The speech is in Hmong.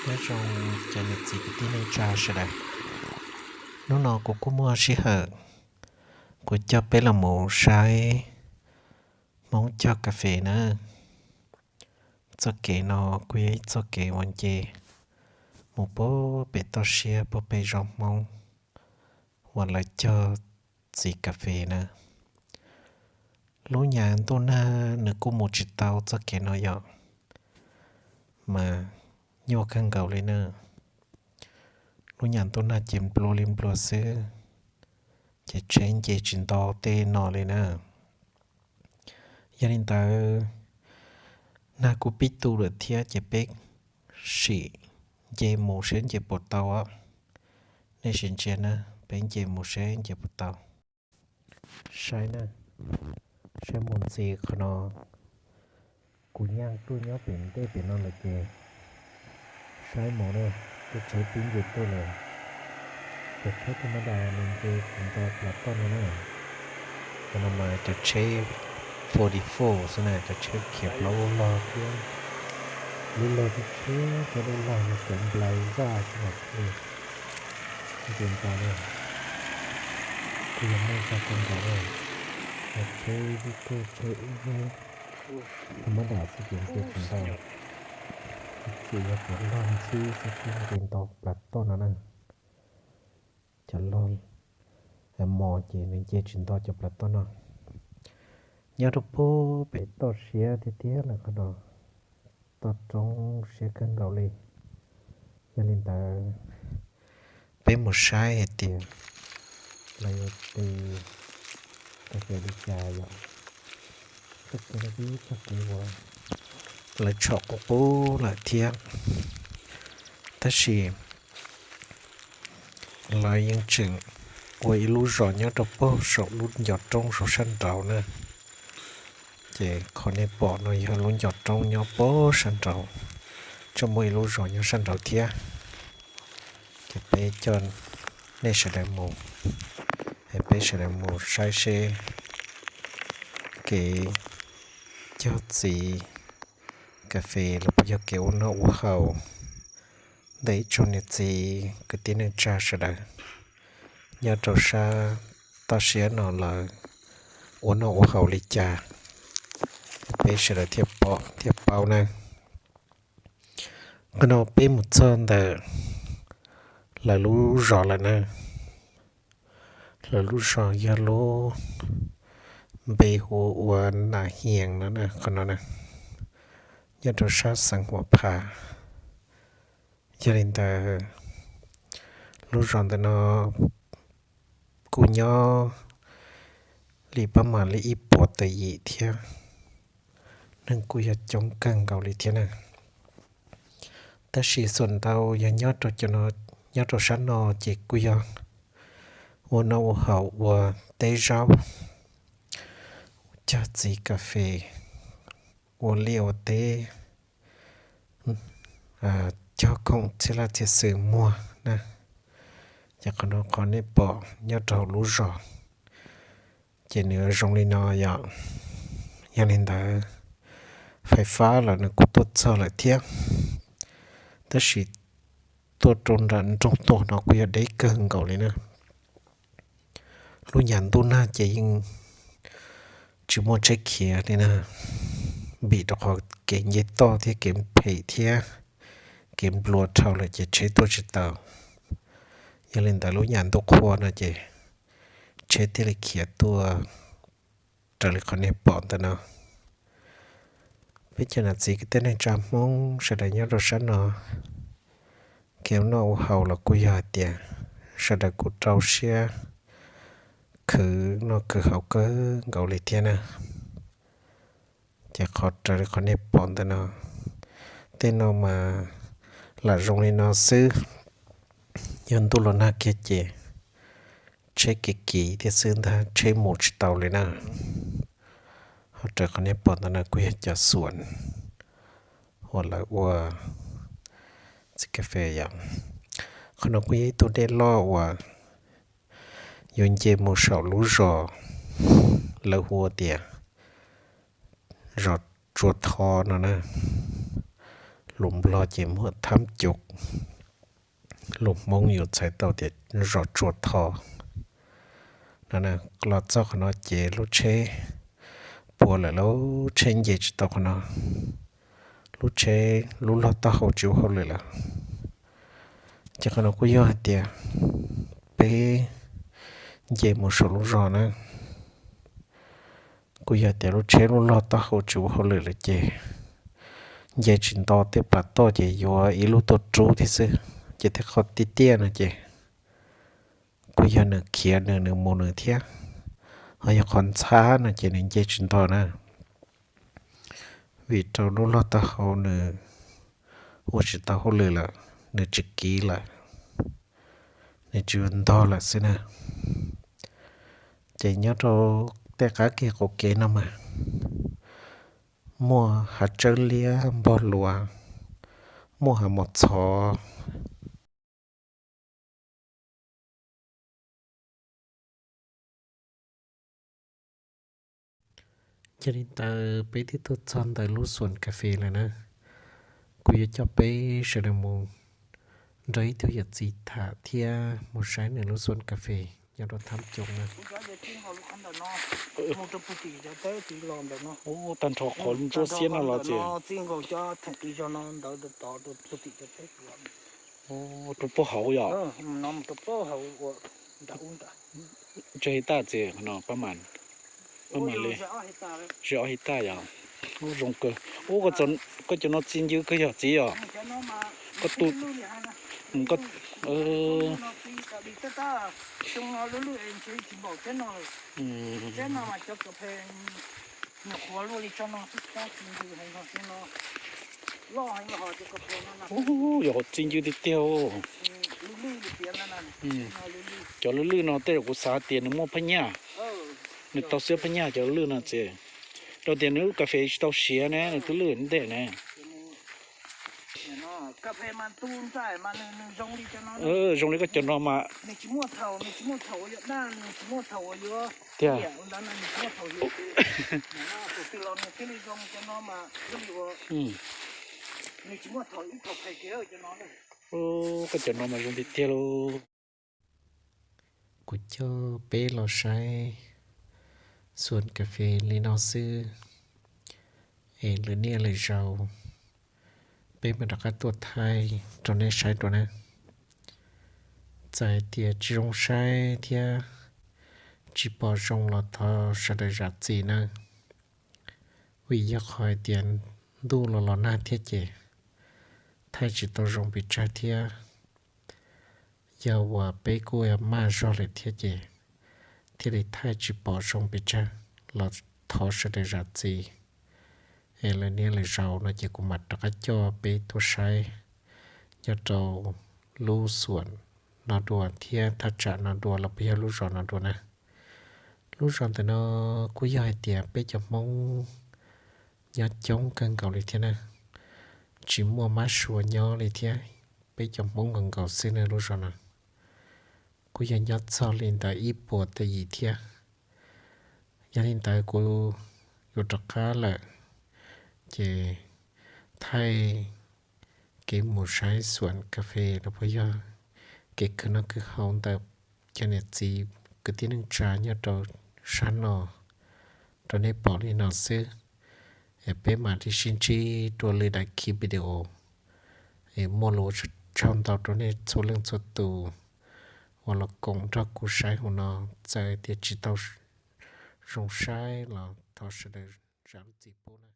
Nyob zoo cov niam txiv kwv tij neej tsa sawv daws. Hnub no kuv kuj muaj sij hawm, kuv coj peb los mus saib Hmoob cog kas fes na. Txoj kev no kuj yog ib txoj kev uas nce mus puag pem toj siab puag pem zos Hmoob uas lawv cog txiv kas fes na. Lub nyas ntuj nag nws kuj mus tsis tau txoj kev no yom, mas nyuaj kawg nkaus li na. Lub nyas ntuj nag ces nplua li nplua xwb, ces tsheb nce tsis nto tej no li na. Yog li ntawd, nag kuj pib tu lawm thiab ces peb sim nce mus seb nce puas tau. Nej sim ntsia na, peb nce mus seb nce puas tau. Saib na, saib mus ntxiv qhov no, kuv nyaj tuaj nyob pem ntej pem no lawm ces saib mus na, tej tsheb pib nce tuaj lawm. Cov tsheb thaj mab das nws nce tsis nto plav toj no na. Qhov no mas cov tsheb forty four xwb na, cov tsheb khiav plaub log thiab. Lub log tsheb, tsheb lub log no cov nplai zaj xwb na. Nce nto na, kuj yog muaj zog kawg nkaus na. Cov tsheb ib tug tsheb ib thaj mab das xwb ces nce tsis nto, tsuas yog cov log ntxhib xwb thiaj nce nto plav toj no na. Cov log mos ces nws nce tsis nto cov plav toj no. Nyob rau puag pem toj siab tiag tiag lawm qhov no, toj roob siab kawg nkaus li. Yog li ntawd, peb mus saib hais tias lawv yuav tes kas fes li cas yom. Txoj kev no kuj yog txoj kev uas lawv tshom qub qub lawm thiab, tab sis lawv yeej tseem ua ib lub zos nyob rau puag saum lub ncov roob saum sab nraud na. Ces qhov nej pom no yog lub ncov roob nyob puag sab nraud, tseem muaj ib lub zos nyob sab nraud thiab. Ces peb coj nej sawv daws mus, es peb sawv daws mus saib seb kev cog txiv kas fes los puas yog kev ua noj ua haus ntawm ib tsoom niam txiv kwv tij neej tsa sawv daws nyob rau sab toj siab no lawv ua noj ua haus li cas, peb sawv daws thiaj pom thiaj paub na. Qhov no peb mus txog ntawm lawv lub zos lawm na. Lawv lub zos yog lub npe hu ua Nam Hias no, qhov no na, nyob rau sab xeev Huam Phas. Yog li ntawd, lub zos ntawm no kuj nyob li pab mam li ib puas tawm yim thiab, neeg kuj yog coob kawg nkaus li thiab na. Tab sis xuam ntau yog nyob rau cov no, nyob rau sab no ces kuj yog ua noj ua haus ua teb zaub, cog txiv kas fes, ua liaj ua teb, cog khoom txhia laj txhia xwm muag na. Ces qhov no qhov nej pom nyob rau hauv lub zos ces nws zoo li no yom. Yog li ntawd, fais fab los nws kuj tuaj txog lawm thiab, tab sis tuaj rau nram nroog tuaj no kuj yog deb kawg nkaus li na. Lub nyas ntuj nag ces yeej tsis muaj tsheb khiav li na, vim rau qhov kev nce toj thiab kev phem thiab kev nplua dhau lawm ces tsheb tuaj tsis tau. Yog li ntawd lub nyas ntuj qhua no ces tsheb thiaj li khiav tuaj raws li qhov nej pom ntawm no. Peb cov niam txiv kwv tij neej tsa Hmoob sawv daws nyob rau sab no, kev ua noj ua haus los kuj yog hais tias sawv daws kuj rau siab khwv noj khwv haus kawg nkaus li thiab na. Ces qhov raws li qhov nej pom ntawm no, tej no mas lam zoo li no xwb. Yog ntuj los nag kiag ces tsheb kev kiv thiab xwb ntag, tsheb mus tsis tau li na. Ho raws qhov nej pom ntawm no kuj yog cov xuam uas lawv ua txiv kas fes yom. Qhov no kuj yog ib tug dej loj uas yuav nce mus saum lub zos lawv hu ua tias zos Tsua Tho no na. lus Nplog ces muaj thab cus, lus Hmoob yus txhais tau tias zos tsua tho no. Los txog qhov no ces lub tsheb puas lawm, lub tsheb nce tsis tau qhov no, lub tsheb lub log taub hau tsis ua hauj lwm lawm. Ces qhov no kuj yog hais tias peb nce mus saum lub zos na, kuj yog tias lub tsheb lub log taub hau tsis ua hauj lwm lawm ces nce tsis nto, tej pas toj ces yuav ib lub tuaj rub thiab xwb. Ces tej qhov tiaj tiaj no ces kuj yog nws khiav nws, nws mus nws thiab. Ho yog qhov ntxhab no ces nws nce tsis nto na, vim rau lub log taub hau nws ua tsis tau hauj lwm lawm, nws tsis kiv lawm, nws tsis ua ntog lawm xwb na. Ces nyob rau tej qab kiag qaum kev no mas muaj hav tsawb liab npog luas, muaj hav mos txhov. Yog li ntawd peb twb tuaj txog ntawm lub xuam kas fes lawm na. Kuv yuav coj peb sawv daws mus nrog ib tug yawm txiv tham thiab mus saib nws lub xuam kas fes nyob rau thab coo na. Tag nrho qhov ntsuab xiab no los txiv, rau puag hauv yom. Tsawg hais tag txiv no pab mam, pab mam li, ze ob hais tag yom. Ub zoo kawg. Ub, koj cov no txi ncw kawg yog txiv yom? Koj tu, Ub, yog txi ncw tiag tiag. Cov lwj lwj no tej zaum kuv xav tias nws muaj phab nyaj, nws tau xiab phab nyaj cov lwj no txiv. Rau tias nws lub kas fes tsis tau siav ne, nws twb lwj ntej ne. Zoo li koj cov no mas, tiag, koj cov no mas zoo tiag tiag lauj. Kuv coj peb los saib xuam kas fes li no xwb, es lwm niaj lwm zaus peb mam rov qab tuaj thaij rau nej saib dua na. Txawm hais tias tsis zoo saib thiab tsis pom zoo los thov sawv daws zam txim na, vim yog qhov hais tias ntuj los los nag thiab ces thaij tsis tau zoo pes tsawg thiab. Yog uas peb kuj maj zog lawm thiab ces thiaj li thaij tsis pom zoo pes tsawg los thov sawv daws zam txim. Es lwm niaj lwm zaus no ces kuv mam rov qab coj peb tuaj saib nyob rau lub xuam no dua thiab thaj tsam no dua los puas yog lub zos no dua na. Lub zos ntawm no kuj yog hais tias peb cov Hmoob nyob coob kawg nkaus li thiab na, tsis muaj mab sua nyob li thiab, peb cov Hmoob nkaus nkaus xwb na lub zos no. Kuj yog nyob txog li ntawm ib puas tawm yim thiab. Yog li ntawd kuv yuav rov qab lawm, ces thaij kev mus saib xuam kas fes los puas yog kev khwv noj khwv haus ntawm cov niam txiv kwv tij neej tsa nyob rau sab no rau nej pom li no xwb. Es peb mam li sib ntsib dua lwm daim clip video, es muaj lus ua tsaug ntau rau nej txhua leej txhua tus uas los koom nrog kuv saib hauv no. Txawm tias tsis tau zoo saib los thov sawv daws zam lub txim pub na.